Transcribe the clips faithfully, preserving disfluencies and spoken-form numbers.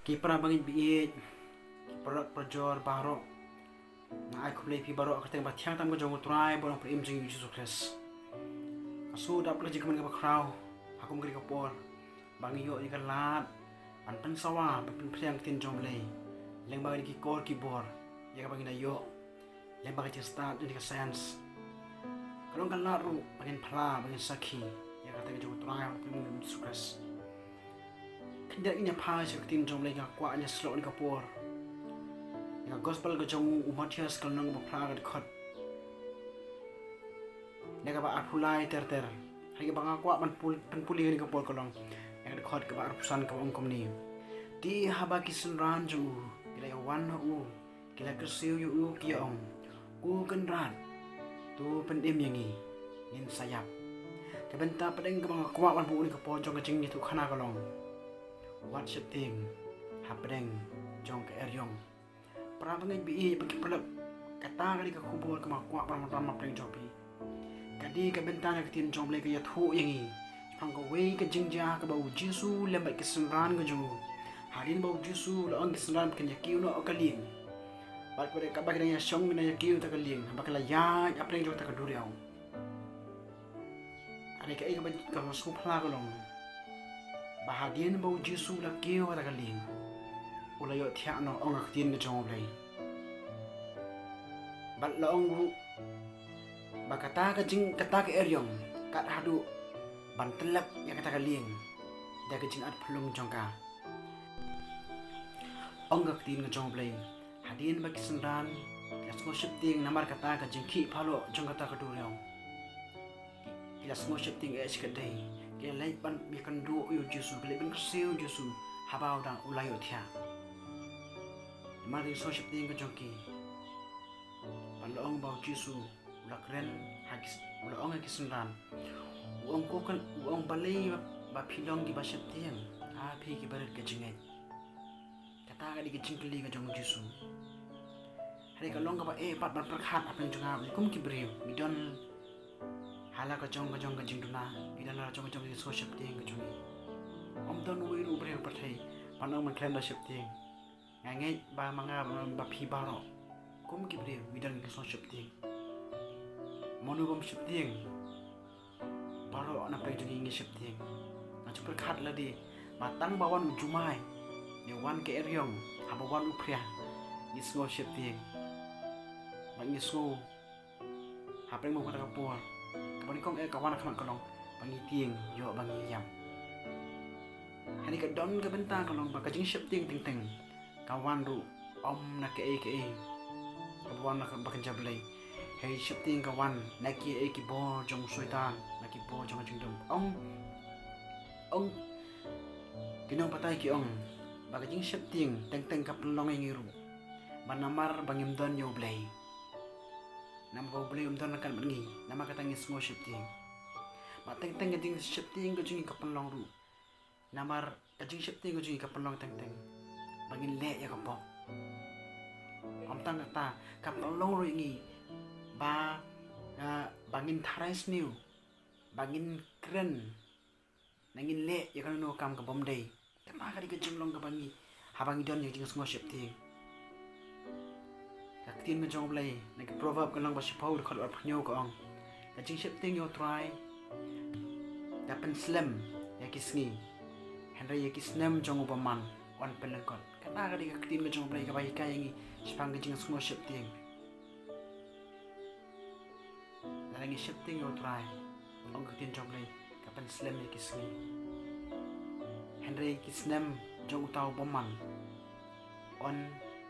Ki para bangeit baieit, ki paralok parajor baroh. Nga ai khublei ïa phi baroh ha ka kyrteng ba thiang tam ka jong U Trai bad U Nongpynim jong ngi U Jisu Khrist. Nga sngewdap ka jingkmen kaba khraw ha kum kane ka por ba ngi ïoh ïa ka lad ban pynsawa, ban pynphriang ka ktien jong U Blei lyngba kine ki kor ki bor ïa kaba ngi la ïoh lyngba ka jingstad jong ka science. Ka long ka lad ruh ba ngin phla, ba ngin sakhi ïa ka kyrteng jong U Trai bad U Nongpynim U Jisu Khrist. Khyndiat ngin ïa phai sha ka ktien jong U Blei. Nga kwah ngin ïa sngap ïa ka por ïa ka gospel ka jong u Mathaios ka lynnong ba phra, ka dkhot na kaba arphew lai ter ter. Ha kaba nga kwah ban pul-, pynpule ïa ka por ka long ïa ka dkhot kaba arphew san, kaba ong kumne: Te haba ki synran jong u ki la ïa wan ha u, ki la kyrsiew ïa u, ki ïa ong: Ko Kynrad, to pynim ïa ngi, ngin sa ïap. Ka bynta pdeng kaba nga kwah ban buh ïa ka por jong ka jingïathuhkhana ka long: Wat sheptieng hapdeng jong ka eriong. Para bangeit baieit, para ki paralok, kata ka dei ka khubor kaba nga kwah ban wan ban pynpaw jong phi. Ka dei ka bynta na ka ktien jong U Blei ka ïathuh ïa ngi shaphang kawei ka jingjia kaba U Jisu lem bad ki synran ka jong u. Hadien ba U Jisu u la ong ki synran ba kin ïa kiew noh ha ka lieng, bad kaba dei kaba ki dang ïa shong, ki dang ïa kiew ha ka lieng, haba ki la ïaid hapdeng jong kata ka duriaw. Hynrei kaei kaba, kaba sngewphylla ka long ba hadien ba U Jisu u la kiew ha kata ka lieng, u la ïohthiah noh, ong ka ktien ka jong U Blei. Bad la ong ruh ba kata ka jing, kata ka eriong, kat haduh ban tyllep ïa kata ka lieng da ka jingat phyllung jong ka. Ong ka ktien ka jong U Blei, hadien ba ki synran ki la sngewsheptieng namar kata ka jingkhih phaloh jong kata ka duriaw, ki la sngewsheptieng eh shikatdei, ki la leit ban ïakynduh ïa U Jisu, ki la leit ban kyrsiew ïa U Jisu haba u dang, u la ïohthiah. Namar ka jingsngewsheptieng ka jong ki, bad la ong ba U Jisu u la kren ha ki, u la ong ha ki synran, u ong, ko Kynrad, u ong, balei ba, ba phi long kiba sheptieng, ha phi kiba rit ka jingngeit? Kata ka dei ka jingkylli ka jong U Jisu. Hynrei ka long kaba eh pat ban pyrkhat hapdeng jong nga, kum ki briew ngi don ha la ka jong ka jong ka jingduna, ngi don ha la ka jong ka jong ka jingsngewsheptieng ka jong ngi. Ym don uwei ruh u briew pyrthei ban ong ban khlem da sheptieng. Nga ngeit ba ma nga, ba, ba phi baroh kum ki briew ngi don ka jingsngewsheptieng. Mano bym sheptieng? Baroh na pdeng jong ngi ngi sheptieng. Nga ju pyrkhat lade ba tang ba wan u jumai, ne wan ka eriong, haba wan u phria, ngi sngewsheptieng. Ba ngi sngew hapdeng mo kata ka por kaba nyngkong eh ka wan ha khmat ka long ba ngi tieng ïoh ba ngi ïap. Hynrei ka don ka bynta ka long ba ka jingsheptieng teng teng ka wan ruh ym na kaei kaei kaba wan na ka, ba kynja Blei. Hei, sheptieng ka wan na kiei ki bor jong u Soitan, na ki bor jong ka jingdum. Ong, ong ki nongbatai, ki ong ba ka jingsheptieng teng teng ka pynlong ïa ngi ruh ba namar ba ngim don ïa U Blei. Namar ba U Blei um don ryngkat bad ngi, namar kata ngi sngewsheptieng. Ba teng teng ka jingsheptieng ka jong ngi ka pynlong ruh, namar ka jingsheptieng ka jong ngi ka pynlong teng teng ba ngin leh ïa ka pop. Ym tang kata, ka pynlong ruh ïa ngi ba, ah, ba ngin tharai sniew, ba ngin kren, ne ngin leh ïa kano kano ka kam ka bym dei. Kata ka dei ka jinglong kaba ngi, haba ngi don ïa ka jingsngewsheptieng. Ka ktien ka jong U Blei na ki Proverb ka lynnong ba shiphew, dkhot arphew hynñiew ka ong: Ka jingsheptieng ïa U Trai ka pynslem ïa ki sngi, hynrei ïa ki snem jong u bymman yn pynlyngkot. Kata ka dei ka ktien ka jong U Blei kaba hikai ïa ngi shaphang ka jingsngewsheptieng. Lada ngi sheptieng ïa U Trai, ong ka ktien jong U Blei, ka pynslem ïa ki sngi, hynrei ki snem jong uta u bymman yn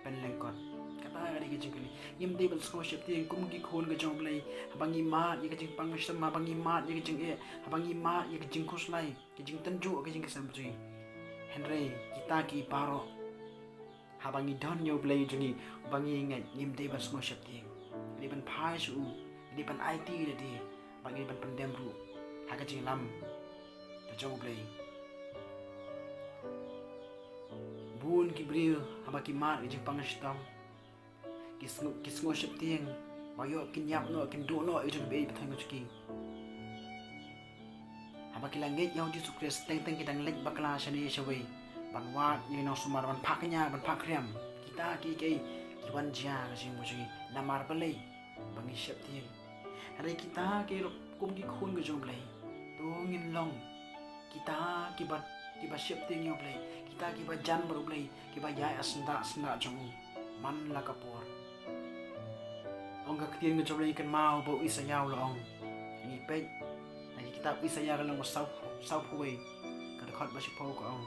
pynlyngkot. Kata ka dei ka jingkylli. Ngim dei ban sngewsheptieng kum ki khun ka jong U Blei haba ngi mad ïa ka jingpang shitom, haba ngi mad ïa ka jingeh, haba ngi mad ïa ka jingkhuslai, ka jingtynjuh, ka jingkhuslai. Hynrei kita ki baroh, haba ngi don ïa U Blei jong ngi, uba ngi ngeit, ngim dei ban sngewsheptieng. Ngi dei ban phai sha u, ngi dei ban aiti ïa lade, bad ngi dei ban pyndem ruh ha ka jingïalam ka jong U Blei. Bun ki briew haba ki mad ïa ka jingpang shitom, ki sngew, ki sngewsheptieng ba ïoh kin ïap noh, kin duh noh ïa ka jingpang shitom ka jong ki. Haba ki la ngeit ïa U Jisu Khrist, teng teng ki dang leit bakla shane shawei, ban wad ïa ki nongsumar, ban phah kñia, ban phah kriam. Kita ki, ki, ki wan jia ka jingmut jong ngi namar balei? Ba ngi sheptieng. Hynrei kita ki ruh kum ki khun ka jong U Blei, to ngin long kita kiba, kiba sheptieng ïa U Blei, kita kiba jan bad U Blei, kiba ïaid ha syndah syndah jong u man la ka por. Ong ka ktien ka jong U Blei, kynmaw ba u Isaïah u la ong. Ngi peit na ki kitab Isaïah ka lynnong ba saw, sawphew wei, ka dkhot ba shiphew ka ong: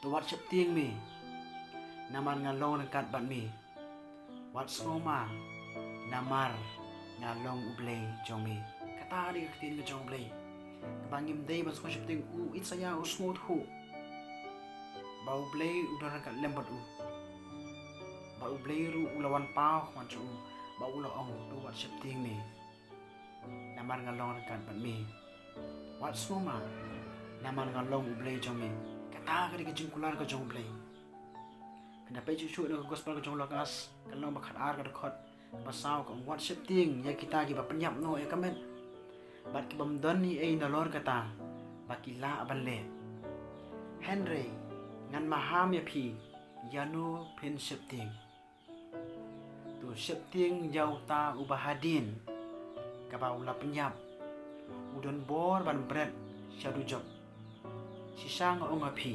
To wat sheptieng me, namar nga long ryngkat bad me. Wat sngewma, namar nga long U Blei jong me. Kata ka dei ka ktien ka jong U Blei kaba ngim dei ban sngewsheptieng. U Isaïah u sngewthuh ba U Blei u don ryngkat lem bad u, ba U Blei ruh u la wan paw ha khmat jong u, ba u la ong: To wat sheptieng me, namar nga long ryngkat bad me. Wat sngewma, namar nga long U Blei jong me. Kata ka dei ka jingkular ka jong U Blei. Phin da peit shuh shuh na ka gospel ka jong u Lukas, ka lynnong ba khatar, ka dkhot ba saw ka ong: Wat sheptieng ïa kita kiba pynïap noh ïa ka met bad ki bym don ei ei nalor kata ba ki lah ban leh. Hynrei ngan maham ïa phi ïano phin sheptieng. To sheptieng ïa uta uba hadien kaba u la pynïap, u don bor ban bret sha dujok. Shisha nga ong ha phi,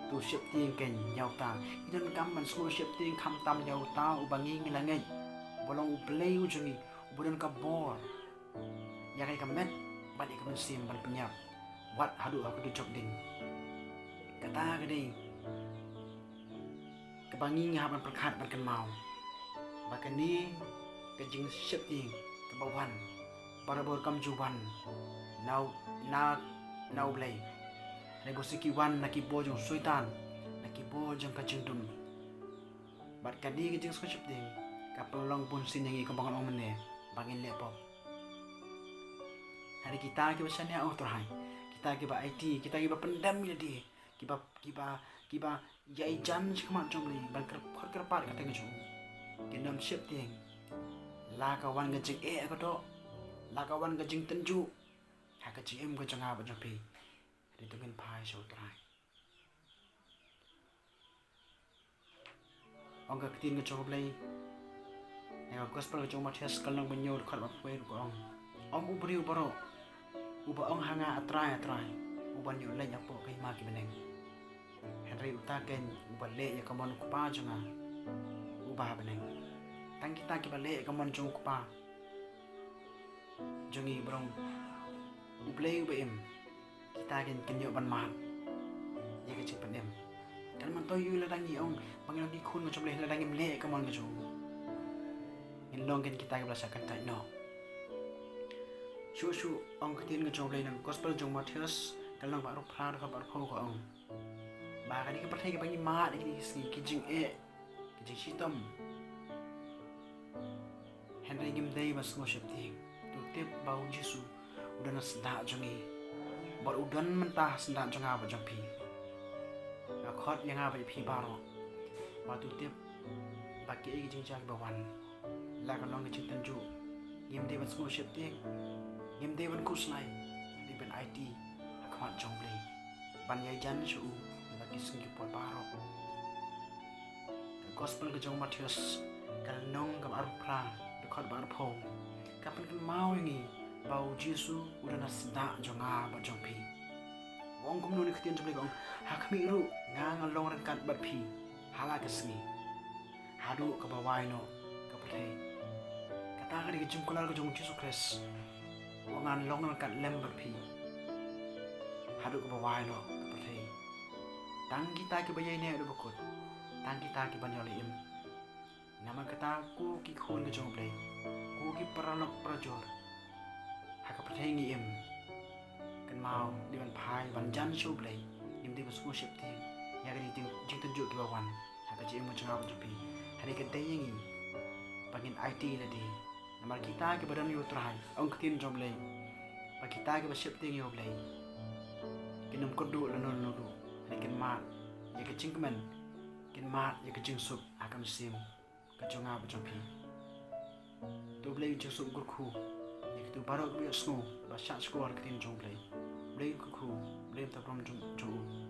to sheptieng kein ïa uta. Ngi donkam ban sngewsheptieng khamtam ïa uta uba ngi, ngi la ngeit, uba long U Blei u jong ngi, uba don ka bor ïa ka, ïa ka met bad ïa ka mynsiem ban pynïap wat haduh ha ka dujok ding. Kata ka dei kaba ngi, ngi hap ban pyrkhat ban kynmaw ba kane ka jingsheptieng kaba wan barabor kam ju wan na, na, na U Blei. Hynrei ba shu ki wan na ki bor jong u Soitan, na ki bor jong ka jingdum. Bad kane ka jingsngewsheptieng ka pynlong bunsien ïa ngi, kumba ngan ong mynne, ba ngin leh pop. Hynrei kita kiba shaniah, oh Trai, kita kiba aiti, kita kiba pyndem ïa lade, kiba, kiba, kiba ïai jan shakhmat jong U Blei ban kyrpad, kyrpad ka kyrteng jong u, kin ym sheptieng la ka wan ka jingeh ka doh, la ka wan ka jingtynjuh ha ka jingim ka jong nga bad jong phi. Hynrei to ngin phai sha U Trai. Ong ka ktien ka jong U Blei na ka gospel ka jong u Mathaios, ka lynnong ba hynñiew, dkhot ba arphew wei ruh ka ong: Ym u briew baroh uba ong ha nga, A Trai, A Trai, u ban ïoh leit hapoh ka hima ki bneng, hynrei uta kein uba leh ïa ka mon u Kpa jong nga uba ha bneng. Tang kita kiba leh ïa ka mon jong u Kpa jong ngi, ba long U Blei uba im, kita kein kin ïoh ban mad ïa ka jingpynim. Kan myntoi ïa u lada ngi ong ba ngi long ki khun ka jong U Blei, lada ngim leh ïa ka mon ka jong u, ngin long kein kita kiba la shah kyntait noh. Shuh shuh ong ka ktien ka jong U Blei na ka gospel jong u Mathaios, ka lynnong ba arphew phra, dkhot ba arphew ka ong ba kane ka pyrthei kaba ngi mad ïa kine ki sngi, ki jingeh, ki jingshitom, hynrei ngim dei ban sngewsheptieng. To tip ba U Jisu u don ha syndah jong ngi, bad u don mynta ha syndah jong nga bad jong phi. Nga khot ïa nga bad ïa phi baroh ba to tip ba kiei ki jingjia kiba wan, la ka long ka jingtynjuh, ngim dei ban sngewsheptieng, ngim dei ban khuslai, ngim dei ban aiti ha khmat jong U Blei ban ïai jan sha u ïa la ki sngi ki por baroh. Ka gospel ka jong u Mathaios, ka lynnong kaba arphew phra, dkhot ba arphew, ka pynkynmaw ïa ngi ba U Jisu u don ha syndah jong nga bad jong phi. U ong kumno na ka ktien jong U Blei, ka ong: Ha khmih ruh nga, nga long ryngkat bad phi ha la ka sngi, haduh kaba wai noh ka pyrthei. Kata ka dei ka jingkular ka jong U Jisu Khrist, ba ngan long ryngkat lem bad phi haduh kaba wai noh ka pyrthei. Tang kita kiba ïaineh haduh ba kut, tang kita kiban ïoh la im. Namar kata, ko ki khun ka jong U Blei, ko ki paralok parajor ha ka pyrthei ngi im, kynmaw, dei ban phai ban jan sha U Blei. Ngim dei ban sngewsheptieng ïa ka jing, jingtynjuh kiba wan ha ka jingim ka jong nga bad jong phi. Hynrei ka dei ïa ngi ba ngin aiti ïa lade. Namar kita kiba don ïa U Trai, ong ka ktien jong U Blei, ba kita kiba sheptieng ïa U Blei kin ym kyrduh lano lano ruh, hynrei kin mad ïa ka jingkmen, kin mad ïa ka jingsuk ha ka mynsiem ka jong nga bad jong phi. To U Blei un jingsuk kyrkhu ïa kito baroh kiba ïohsngew, ba shah shkor ïa ka ktien jong U Blei. U Blei un kyrkhu, U Blei un ïa burom jong, jong u.